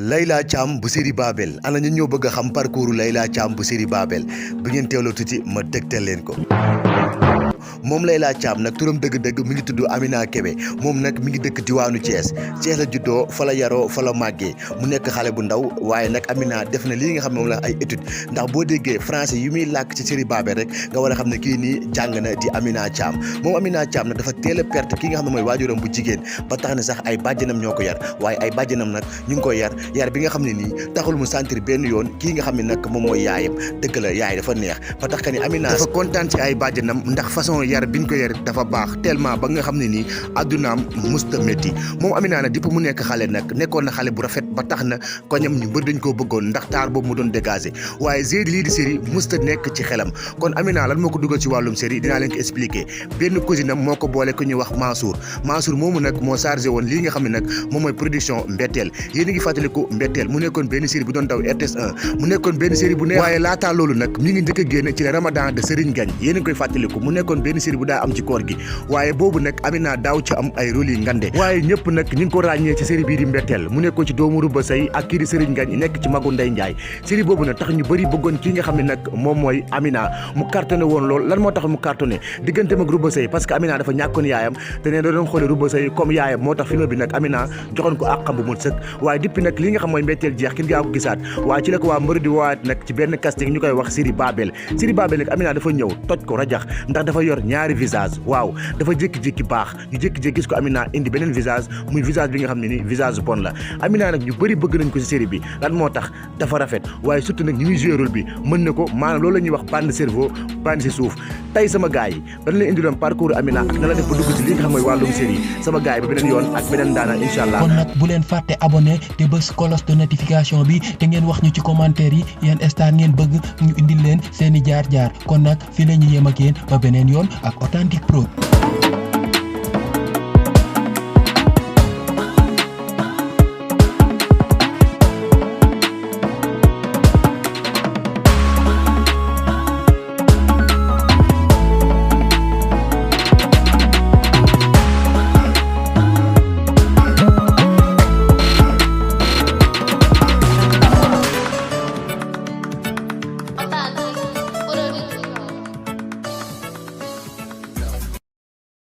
Layla Thiam bu série Babel ana ñu ñoo bëgg a xam parcours Layla Thiam bu série Babel bu ngeen teewloo tuuti ma dégtal leen ko. moom Layla Thiam nag turam dëgg-dëgg mi ngi tudd Amina Kébé moom nag mi ngi dëkk diwaanu Thiès la juddoo fa la yaroo fa la màggee mu nekk xale bu ndaw waaye nag Amina def na lii nga xam ne moom la ay étude ndax boo déggee français yu muy làkk ci série Babel rek nga war a xam ne kii nii jàng na di Amina Thiam moom Amina Thiam nag dafa teel a perte ki nga xam ne mooy waajuram bu jigéen ba tax na sax ay bàjjanam ñoo ko yar waaye ay bàjjanam nag ñu ngi ko yar bi nga xam ne nii taxul mu sentir benn yoon kii nga xam ne nag moom mooy yaayam dëgg la yaay dafa neex ba tax ka ni Amina dafa kontaan ci ay bàjjanam ndax façon yar biñ ko yar dafa baax tellement ba nga xam ne nii addunaam musta métti moom Amina nag depuis mu nekk xale nag nekkoon na xale bu rafet ba tax na koñam ñu bëri dañ koo bëggoon ndax taar boobu mu doon dégager waaye série lii di série musta nekk ci xelam kon Amina lan moo ko dugal ci wàllum série dinaa leen ko expliquer benn cousine am moo ko boole ku ñuy wax Mansour moomu nag moo chargé woon lii nga xam ne nag moom mooy production Mbetteel yéen a ngi fàttaliku Mbetteel mu nekkoon benn série bu doon daw RTS 1 mu nekkoon benn série bu neex waaye laataa loolu nag mi ngi njëkk a génn ci le Ramadan de Serigne Gagne yéen a ngi koy fàttaliku mu nekkoon benn série bu daa am ci koor gi waaye boobu nag Amina daaw ci am ay rôle yi ngande waaye ñëpp nag ñu ngi ko ràññee ci série bii di Mbetteel mu nekkoon ci doomu Ruba Sey ak kii di Serigne Gagne nekk ci magu Ndey Njaay série boobu nag tax ñu bëri bëggoon kii nga xam ne nag moom mooy Amina mu cartonné woon lool lan moo tax mu cartonné diggante mag Ruba Sey parce que Amina dafa ñàkkoon yaayam te ne da doon xoole Ruba Sey comme yaayam moo tax film bi nag Amina joxoon ko àqam bu mot sëkk waaye depuis nag li nga xam mooy Mbetteel jeex kin gaa ko gisaat waaye ci la ko waa mbër di woowaat nag ci benn casting ñu koy wax série Babel nag Amina dafa ñëw toj ko rajax ndax dafa yor ñaari visage waaw dafa jékki-jékki baax ñu jékki-jékki gis ko Amina indi beneen visage muy visage bi nga xam ne ni visage bon la Amina nag ñu bëri bëgg nañ ko ci série bi lan moo tax dafa rafet waaye surtout nag ñi muy joué rôle bi mën na ko maanaam loolu la ñuy wax bande cerveau bande ci suuf tey sama gars yi dañ leen indiloon parcours Amina ak na la def ba dugg ci li nga xam mooy wàllum série sama gars yi ba beneen yoon ak beneen daanaan incha allah. kon nag bu leen fàtte abonné te bës cloche de notification bi te ngeen wax ñu ci commentaire yi yéen star ngeen bëgg ñu indil leen seeni jaar-jaar kon nag fi la ñu yem ak yéen ba beneen yoon ak Authentique Prod.